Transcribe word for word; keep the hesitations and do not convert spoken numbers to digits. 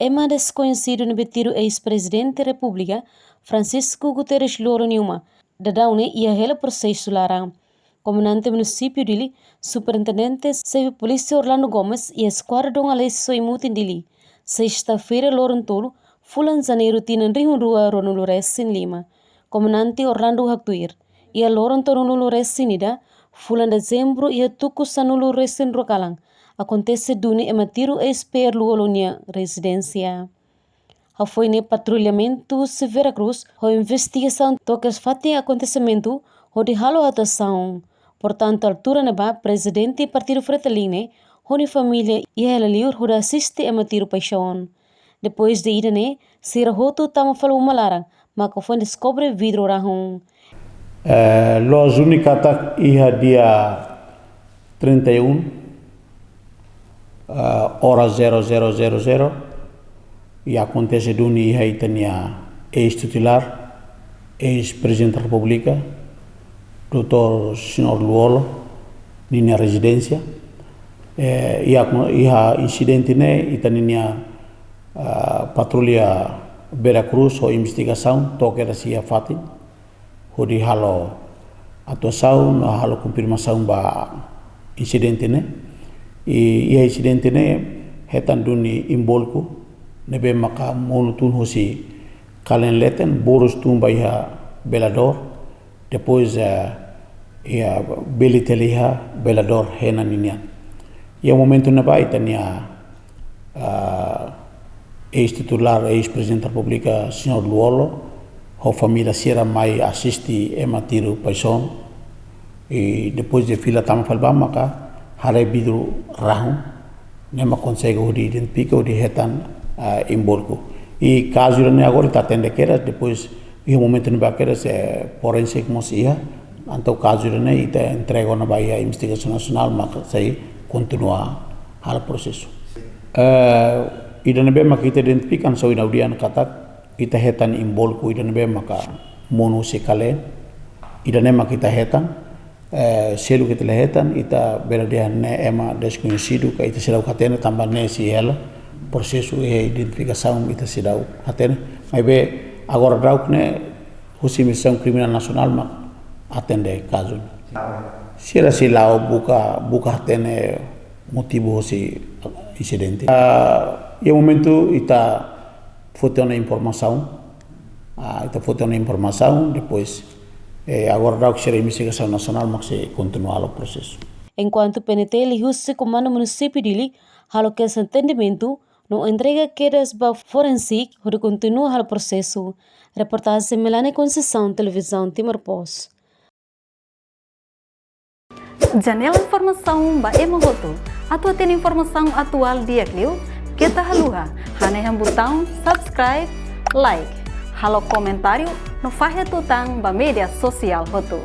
Ema deskoñesidu ne'ebé tiru eis-Prezidente Repúblika, Francisco Guterres Lú-Olo nia uma, daudaun ne'e iha hela prosesu laran. Komandante Munisípiu Dili, Superintendente Xefe Polísia Orlando Gomes iha Eskuadra Dom Aleixo Soe-Mutin Dili, sesta-feira loron tolu, fulan Janeiru tinan rihun rua ruanulu resin lima. Komandante Orlando haktuir, iha loron tolunulu resin ida, fulan Dezembru iha tuku sanulu resin rua kalan, akontese duni ema tiru eis-P R Lú-Olo nia rezidénsia. Hafoin ne'e patrullamentu husi Vera Cruz ho investigasaun to'o kedas fatin akontesimentu hodi halo atuasaun. Portantu, altura ne'ebá Prezidente Partidu Fretilin ne'e ho nia família iha hela liur hodi asiste ema tiru paixaun. Depois de ida-ne'e, sira hotu tama fali uma laran, maka foin deskobre vidru rahun. Eh, loos duni katak iha dia trinta e um, ah, oras zero zero zero zero, i akontese duni iha ita-nia eis-titulár, eis-Prezidente Repúblika, doutór Señór Lú-Olo, ninia rezidénsia. Eh, iha, iha insidente ne'e, ita ninia, ah, patrulla Vera Cruz ho investigasaun to'o kedas iha fatin hodi halo atuasaun no halo konfirmasaun ba insidente ne'e. I, iha insidente ne'e hetan duni imbólku ne'ebé maka monu tun husi kalen leten, borus tun ba iha veladór, depois, eh, iha bele teliha veladór hena ninian. Iha momentu ne'ebá ita-nia, ah, eis-titulár, eis-Prezidente Repúblika, Señór Lú-Olo, ho família sira mai asiste ema tiru paixaun. I depois de fila tama fali ba maka haree vidru rahun, ne'e mak konsege hodi identifika, hodi hetan, ah, imbólku. I kazu ne'e agora ita atende kedas, depois iha momentu ne'ebá kedas, eh, forensik mós iha, entaun kazu ne'e ita entrega ona ba iha investigasaun nasionál, maka sei kontinua halo prosesu. Eh, ida ne'ebé maka ita identifika, so ina udian katak ita hetan imbólku ida ne'ebé maka monu husi kalen, ida ne'e maka ita hetan, eh, seluk ita la hetan, ita bele dehan ne'e ema deskoñesidu ka ita seidauk hatene tanba ne'e sei hela prosesu iha identifikasaun, ita seidauk hatene. Maibé agora daudauk ne'e husi Investigasaun Kriminál Nasionál mak atende kazu. Sira sei la'o buka, buka hatene motivu husi insidente. Ah, iha momentu ita foti ona informasaun, ah, ita foti ona informasaun, depois, eh, agora daudauk sira Investigasaun Nasionál mak sei kontinua halo prosesu. Enkuantu P N T liuhusi Komandu Munisípiu Dili halo kedas atendimentu no entrega kedas ba forensik hodi kontinua halo prosesu. Reportajen Melania Conceição, Televizaun Timor Post. Janela informasaun ba ema hotu. Atu hatene informasaun atuál di'ak liu, keta haluha hanehan butaun subscribe, like, halo komentáriu no fahe tutan ba média sosiál hotu.